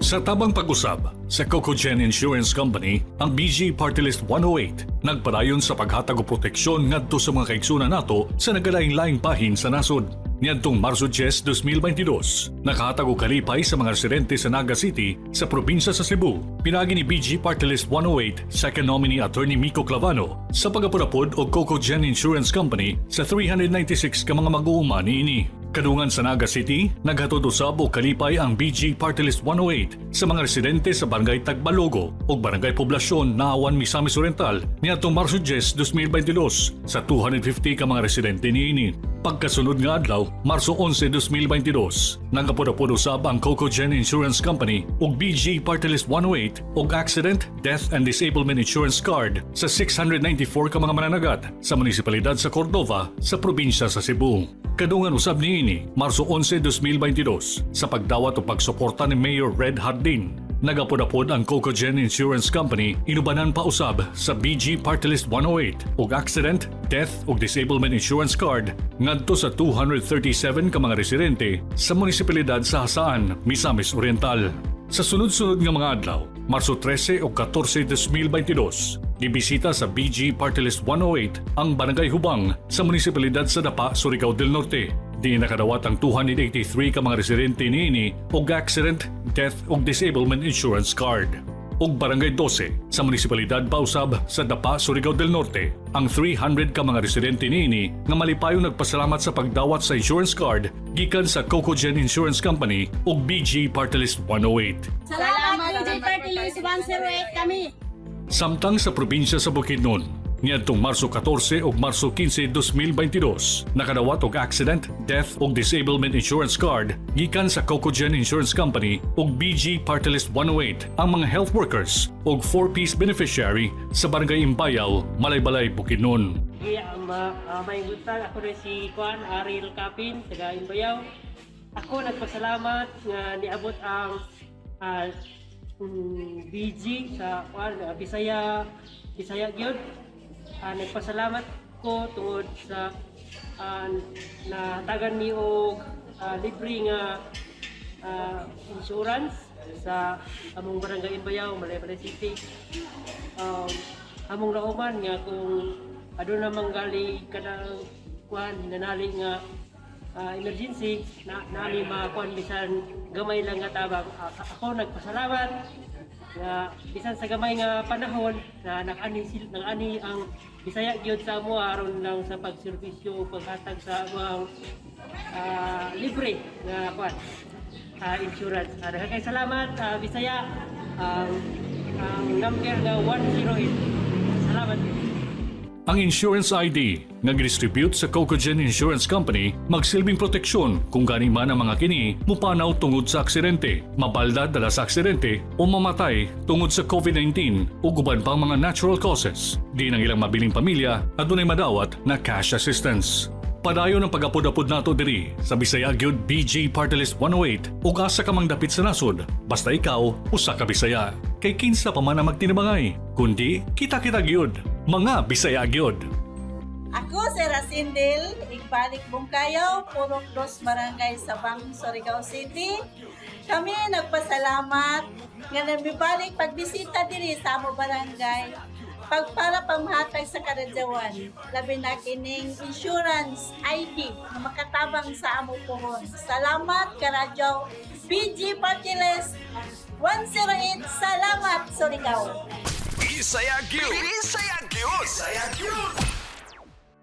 Sa tabang pag-usab sa Cocogen Insurance Company, ang BG Party List 108 nagpadayon sa paghatag og proteksyon ngadto sa mga kaigsunan nato sa nagkalaing-laing bahin sa nasod. Niadtong Marso 10, 2022, nakahatag og kalipay sa mga residente sa Naga City sa probinsya sa Cebu. Pinagi ni BG Party List 108 second nominee Attorney Mico Clavano sa pagapod-apod og Cocogen Insurance Company sa 396 ka mga mag-uuma niini. Kadungan sa Naga City, naghatod usab og kalipay ang BG Party List 108 sa mga residente sa Barangay Tagbalogo ug Barangay Poblasyon, Naawan, Misamis Oriental niadtong Marso 10, 2022 sa 250 ka mga residente niini. Pagkasunod nga adlaw, Marso 11, 2022, nagapod-apod usab ang Cocogen Insurance Company ug BG Party List 108 og Accident, Death and Disablement Insurance Card sa 694 ka mga mananagat sa munisipalidad sa Cordova sa probinsya sa Cebu. Kadungan usab niini, Marso 11, 2022, sa pagdawat o pagsuporta ni Mayor Red Hardin, nagapod-apod ang Cocogen Insurance Company inubanan pa usab sa BG Party List 108 og Accident, Death ug Disablement Insurance Card ngadto sa 237 ka mga residente sa munisipalidad sa Jasaan, Misamis Oriental. Sa sunod-sunod nga mga adlaw, Marso 13 ug 14, 2022, gibisita sa BG Party List 108 ang Barangay Hubang sa munisipalidad sa Dapa, Surigao del Norte. Di nakadawat ang 283 ka mga residente niini og Accident, Death ug Disablement Insurance Card. Ug Barangay 12 sa munisipalidad pausab sa Dapa, Surigao del Norte, ang 300 ka mga residente niini nga malipayong nagpasalamat sa pagdawat sa insurance card gikan sa Cocogen Insurance Company ug BG Party List 108. Salamat, BG Party List 108 kami. Samtang sa probinsya sa Bukidnon, niadtong Marso 14 ug Marso 15, 2022, nakadawat og Accident, Death ug Disablement Insurance Card gikan sa Cocogen Insurance Company ug BG Party List 108 ang mga health workers ug 4-piece beneficiary sa Barangay Imbayao, Malaybalay, Bukidnon. Iya, may buntag, ako na si Juan Ariel Kapin, taga Imbayao. Ako nagpasalamat nga niabot ang BG sa Juan, Bisaya, Bisaya gyud. Nagpasalamat ko tungod sa natagan mi og libre nga insurance sa among Barangay Imbayao, Malaybalay City. Among nauman nga kung aduna man gali kanang kuan hinanali nga emergency na nami makuan bisan gamay lang nga tabang. Ako nagpasalamat nga bisan sa gamay nga panahon na nakaani ang Bisaya gyud sa amo aron lang sa pagserbisyo ug paghatag sa among libre nga kuan insurance. Daghan kay salamat, Bisaya, ang number nga 108. Salamat. Ang insurance ID nga gidistribute sa Cocogen Insurance Company magsilbing proteksyon kung gani man ang mga kini mupanaw tungod sa aksidente, mabalda dala sa aksidente o mamatay tungod sa COVID-19 o uban pang mga natural causes. Di ang ilang mabiling pamilya adunay madawat na cash assistance. Padayon ang pag-apod-apod nato diri sa Bisaya gyud BG Party List 108 ug asa ka mang dapit sa nasod basta ikaw usa ka Bisaya. Kay kinsa pa man ang magtinabangay kundi kita-kita gyud mga Bisaya gyud. Ako si Rasindel, Igbalik Bungkayaw, Purok Dos, Barangay Sabang, Surigao City. Kami nagpasalamat nga namibalik pagbisita diri sa amo barangay pagpara pamhatag sa karadyawan, labi na kining insurance ID nga makatabang sa amo pohon. Salamat, Karadyaw BG Party List 108. Salamat, Surigao. Bisaya gyud. Bisaya gyud. Bisaya gyud.